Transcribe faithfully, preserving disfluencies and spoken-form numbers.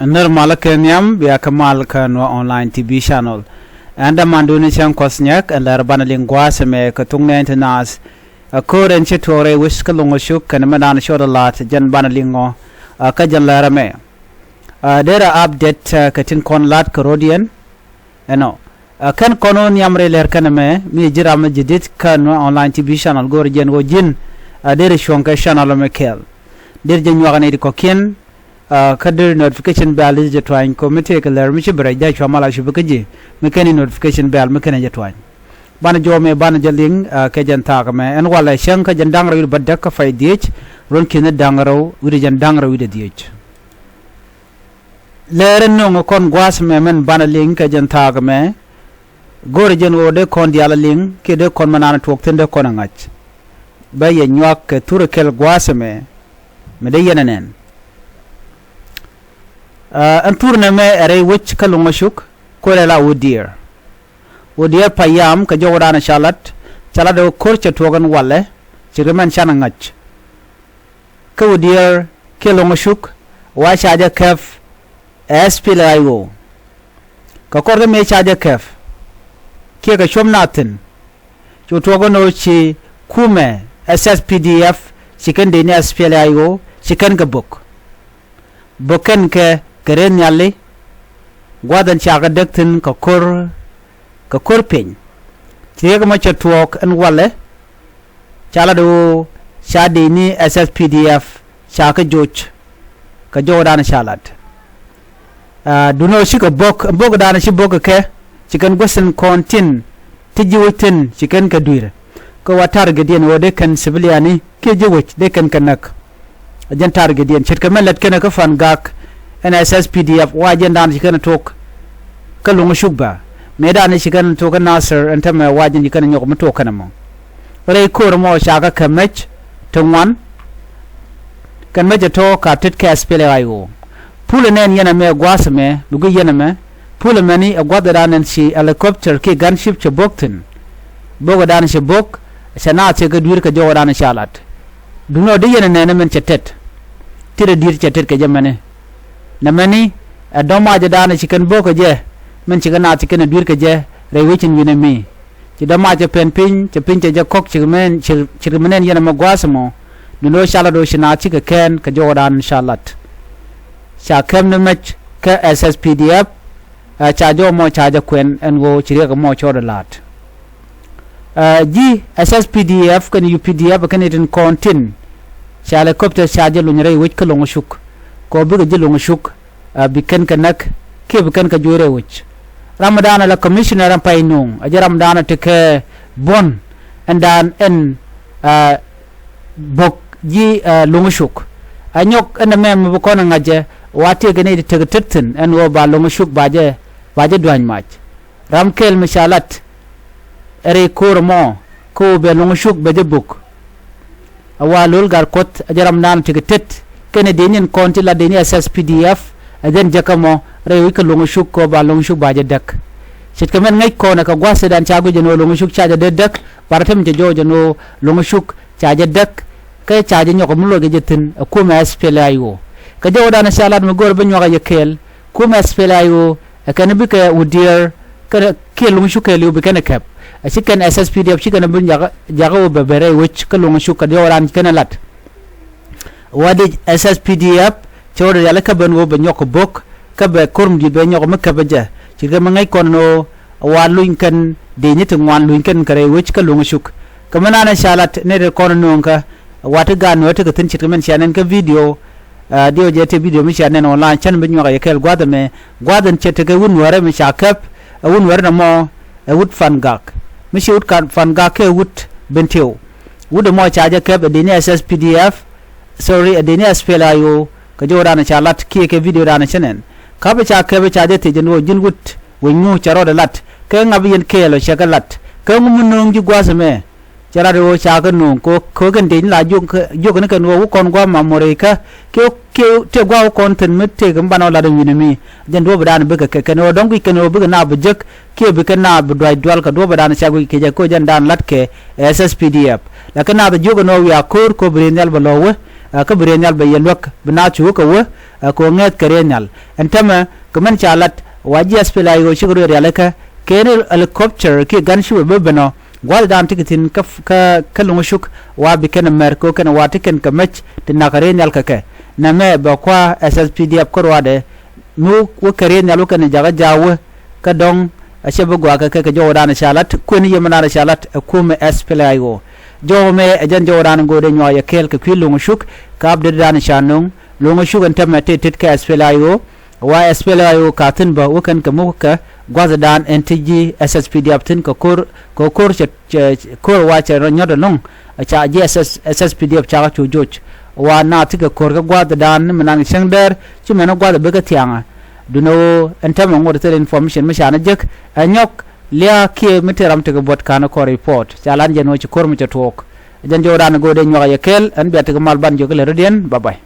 Nɛr malä kɛ nhiam bia kɛ mal kä Nuer Online T V channel. Ɛn dämandun cäŋ Kuɔth Nyɛk ɛn lär banɛ liŋ gua̱a̱th ɛmɛ kɛ thok nɛɛni ti naath. Ɛ ko̱r ɛn ci tuɔɔk rɛy wec kä Loŋ Cuk kɛnɛ mɛn dan cɔɔdɛ la̱a̱t jɛn banɛ liŋ ɔ. Ɛ kä jɛn lär ɛmɛ. Ɛ derɛ update ɛ kɛ tin kɔn la̱a̱t kɛ ro̱diɛn. Ɛnɔ. Ɛ kɛn kɔn wä nhiam rɛy lär kɛn ɛmɛ mi ji̱ ram mi ji̱ di̱t kä Nuer Online T V channel go̱o̱rɛ jɛn ɣöö ji̱n. Ɛ derɛ cuɔ̱ŋ kɛ channel ɛmɛ kɛɛl. Derɛ jɛ nyuak nɛy ti kɔ̱kiɛn. Ɛ kä derɛ notification bell i̱ jɛ tuany kɔ mi tëëkɛ lär mi ci bi rɛc dee cua mal a cupi kä ji̱ mi kɛn i̱ notification bell mi kɛn ɛ jɛ tuany. Banɛ jɔɔmɛ banɛ jɛ liŋ ɛ kɛ jɛn thaak ɛmɛ ɛn walɛ cäŋ kä jɛn da̱ŋ rɛw wi̱cdɛ bädäk kä pay dhiec. Ruɔ̱n ki̱n da̱ŋ rɛw wi̱cdɛ jɛn da̱ŋ rɛw wi̱cdɛ dhiec. Lɛɛrɛ nöŋ kɔn gua̱a̱th mɛ mɛn banɛ liŋ kɛ jɛn thaak mɛ. Go̱o̱rɛ jɛn ɣöö dee kɔn diaal a liŋ kiɛ dee kɔn mɛ naan tuɔɔk thi̱n dee kɔn a ŋa̱c. Bɛ yɛ nyuak kɛ thurɛ kɛl gua̱a̱th mɛ. Mɛ dee yɛn ɛ nɛn. Ɛn thur nɛ mɛ ɛ rɛy wec kä Loŋ Cuk. Kuɛlɛ la wä diɛɛr. Wä diɛɛr payam kɛ jɔwä daanɛ ca lat. Ca lat ɛ wä ko̱r cɛ tuɔɔk ɛn walɛ. Ci ri mɛn canɛ ŋa̱c. Kä wä diɛɛr kiɛ Loŋ Cuk wa ca jɛ kɛp. Ɛ S P L A I O. Kɛ kɔr kä mëë ca jɛ kɛp kiɛ kɛ cuɔ̱m na thi̱n. Cu tuɔɔk ɛn ɣöö ci kumɛ S S P D F ci kɛn dee ni S P L A I O ci kɛn kɛ bök. Bök kɛn kɛ kɛ rɛy nhiali. Gua̱th ɛn ca kɛ däk thi̱n kɛ ko̱r kɛ ko̱r piny. Ci riɛk ɛmɔ cɛ tuɔɔk ɛn walɛ. Ca lat ɣöö ca dee ni S S P D F ca kä joc. Kɛ jɔwdan ca lat. Aa, duno cikɛ bok, bok dan ci bok kɛ, ci kɛn guäth tin kɔn tin ti ji̱ wec tin ci kɛn kɛ dui̱r. Kɛ wa target diɛn wä dee kɛn civilian ni kiɛ ji̱ wec dee kɛn kɛ näk. A jɛn target diɛn ce̱tkɛ mɛ lät kɛn kä Pan Gak ɛn S S P D F wa jɛn dan ci kɛn tok. Kä Loŋ Cuk ba mëë dan ci kɛn tok kä Nasir ɛn tämɛ wa jɛn ci kɛn nyɔk mi tok kɛn mɔ. Rɛy ko̱r mɔ ca kä kɛ mɛc ti ŋuan. Kɛn mɛ cɛ tɔ̱ ka tet kɛ S P L A I O. Pul ɛnɛn yɛn ɛmɛ gua̱a̱th ɛmɛ, bi guic yɛn ɛmɛ. Pul ɛmɛni ɛ gua̱th ɛ da̱a̱n ɛn ci helicopter kiɛ gunship cɛ bo̱k thi̱n. Bo̱k ɛ da̱a̱n cɛ bo̱k, cɛ naath cɛ kɛ dui̱r kɛ jɔk ɛ da̱a̱n ca lat. Duundɛ ɔ di yɛn ɛnɛn ɛmɛn cɛ tet. Tet ɛ di̱i̱t cɛ tet kɛ jɛ mɛni. Nɛmɛni ɛ dɔ̱mac ɛ da̱a̱n ci kɛn bo̱k kɛ jɛ, mɛn ci kɛ naath ci kɛn ɛ dui̱r kɛ jɛ, rɛy wec in wi̱n ɛmi. Ci dɔ̱mac cɛ pɛn piny, cɛ piny cɛ jɛ kɔk, ci mɛn, ci, ci mɛnɛn yɛn ɛmɛ gua̱a̱th ɛmɔ. Duundɛ ɔ ca lat ɔ ci naath cikɛ kɛn kɛ jɔk ɛ da̱a̱n ca lat. Ca kɛm ni mɛc kä S S P D F, ɛ ca jɔk mɔ ca jɛ kuɛn ɛn ɣöö ci riɛk ɛmɔ cɔɔd ɛ la̱a̱t. Ɛ ji̱ S S P D F kɛn U P D F kɛn itin kɔn tin. Ca helicopter ca jɛ luny rɛy wec kä Loŋ Cuk. Kɛ ɣöö bikɛ ji̱ Loŋ Cuk, ɛ bi kɛn kɛ näk kiɛ bi kɛn kɛ juɔc rɛy wec. Ramdan ala commissioner ɛn pay nuŋ, ɛ jɛ ramdan ti kɛ buɔ̱n ɛn dan ɛn, ɛ bo̱k ji̱, ɛ Loŋ Cuk. Ɛ nyɔk ɛn ɛmɛ mi bi kɔn ɛ ŋa̱cɛ wa tëëkɛ ni ti tek tet thi̱n ɛn ɣöö ba Loŋ Cuk ba jɛ, ba jɛ dua̱ny mac. Ram kɛl mi ca lat ɛ rɛy ko̱r ɛmɔ kä ɣöö bɛ Loŋ Cuk bɛ jɛ bo̱k. A wa lo̱l gat Kuɔth a jɛ ramdan ti kɛ tet kɛnɛ dee ni ɛn kɔn ti lat dee ni S S P D F. Ɛ jɛn jɛ kä mɔ rɛy wec kä Loŋ Cuk kɛ ɣöö ba Loŋ Cuk ba jɛ däk. Ce̱tkɛ mɛn ŋäc kɔn ɛ kɛ gua̱th ɛ dan ca guic ɛn ɣöö Loŋ Cuk ca jɛ dee däk, ba rɔ tɛm cɛ jɔɔc ɛn ɣöö Loŋ Cuk ca jɛ däk. Kä ca jɛ nyɔk mi luɔc kɛ jɛ thi̱n ɛ kumɛ S P L A I O. Kɛ jɔwdan ca lat mi go̱o̱r bi nyuak ɛ yɛ kɛɛl. Kumɛ S P L A I O ɛ kɛn bikɛ wut diɛɛr kɛnɛ kiɛ Loŋ Cuk kɛɛliw bi kɛn ɛ kɛp. Ɛ ci kɛn S S P D F ci kɛn bi jakä, jakä wä bɛ bɛ rɛy wec kä Loŋ Cuk kɛ jɔwdan ci kɛn ɛ lat. Wa di S S P D F cɛ wä riali kä ben wä bɛ nyɔk kɛ bo̱k kä bɛ ko̱r mi di̱i̱t bɛ nyɔk mi käp ɛ jɛ. Ci kɛ mi ŋäc kɔn ɛn ɣöö wa luny kɛn dee ni ti ŋuan luny kɛn kɛ rɛy wec kä Loŋ Cuk. Kɛ mi naan ɛ ca lat ni ri kɔn ɛ nööŋ kä wa ti gaat nuɔ̱ɔ̱r ti kɛ thi̱n ce̱tkɛ mɛn cia nɛn kä video. Ɛ diɛw jɛ ti video mi cia nɛn online cän bi nyuak ɛ yɛ kɛɛl gua̱th ɛmɛ. Gua̱th ɛn ce̱t ti kɛ wut nuɔ̱ɔ̱rɛ mi ca käp ɛ wut nuɔ̱ɔ̱rɛ nɔmɔ ɛ wut Pan Gak. Mi ci wut Pan Gak kɛ wut Bentiu. Wut ɛmɔ ca jɛ käp ɛ dee ni S S P D F. Sorry, ɛ dee ni S P L A I O kɛ jɔwdan ca lat kiɛ kɛ video dan cä nɛn. Kä bi ca kɛp ca jɛ thiec ɛn ɣöö ji̱n wut wec ŋu cɛ rɔɔdɛ lat kɛ ŋa̱p yɛn kɛɛl ɔ cɛ kɛ lat kɛ ŋu mi nööŋ ji̱ gua̱a̱th ɛmɛ. Cɛ lat ɣöö ca kɛ nööŋ kɛ ɣöö kɛn dee ni la jiök, jiök ni kɛn ɣöö wä kɔn gua̱a̱th ma mɔrɛy kä kiɛ, kiɛ tëë gua̱a̱th wä kɔn thi̱n mi tëëk mi banɛ wä lat ɛn wi̱n ɛmi. Jɛn duɔ̱ɔ̱p dan bikɛ kɛ kɛn ɣöö dɔ̱ŋ guic kɛn ɣöö bikɛ naath bi jek kiɛ bikɛ naath bi duac dual kɛ duɔ̱ɔ̱p dan ca guic kɛ jɛ kɛ ɣöö jɛn dan la̱tkɛ S S P D F. Lakin naath jiök ɛn ɣöö wiaa ko̱o̱r kɛ ɣöö bi ri̱i̱n nhial bɛ lɔ̱ɔ̱k wee. ɛ, kä bi riey nhial bɛ yɛ luäk bi naath cu wä kɛ wä, ɛ, kɛ ɣöö ŋäth kɛ riey nhial. Ɛn täämɛ kɛ mɛn ca lat wa ji̱ S P L A I O cikɛ röt rialikä kɛn helicopter kiɛ gunship bä ben ɔ gua̱thdan ti kɛ thi̱n kä, kä, kä Lo̱ŋ Cuk wa bi kɛn ɛ mɛr kɛ ɣöö kɛn ɛ wa ti kɛn kɛ mec ti na̱k kɛ riey nhial kɛ kɛ. Nɛmɛ bɛ kua S S P D F kä ruaadɛ mi wä kɛ riey nhial wä kɛn ɛ jakä jaak wä kä dɔ̱ŋ. Ɛ cɛ bi gɔaa kɛ kɛ kɛ jɔwdan ca lat kuën yɛmɛdan ca lat ɛ kuämɛ S P L A I O. Jɔwä mɛ ɛ jɛn jɔwdan go̱o̱dɛ nyuak yɛ kɛɛl kɛ kui̱ Lo̱ŋ Cuk kɛ updatedan ca nöŋ. Lo̱ŋ Cuk ɛn täämɛ tëë tet kä S P L A I O. Wa S P L A I O ka thi̱n bä wä kɛn kɛ muk kɛ gua̱thdan ɛn ti ji̱ S S P D F thi̱n kɛ ko̱r, kɛ ko̱r cɛ, cɛ, ko̱r wa cɛ rɔ nyɔt ɛlɔ̱ŋ. Ca ji̱ S S, S S P D F cakɛ cu joc wa naath ti kɛ ko̱r kɛ gua̱thdan ni mi nan kɛ cäŋ däär ci mɛn gua̱th ɛ bikɛ thiaŋɛ. Duundɛ ɣöö ɛn täämɛ ŋot thil information mi canɛ jek ɛ nyɔk lia̱a̱ kiɛ mi te ram tekɛ buɔ̱t ka̱n kɔn report ca lan jɛn ɣöö ci ko̱r mi cɛ tuɔɔk. Jɛn jɔwdan go̱o̱dɛ nyuak yɛ kɛɛl ɛn bia tekɛ mal ban jiök ilɛ rɔ̱diɛn. Bye bye.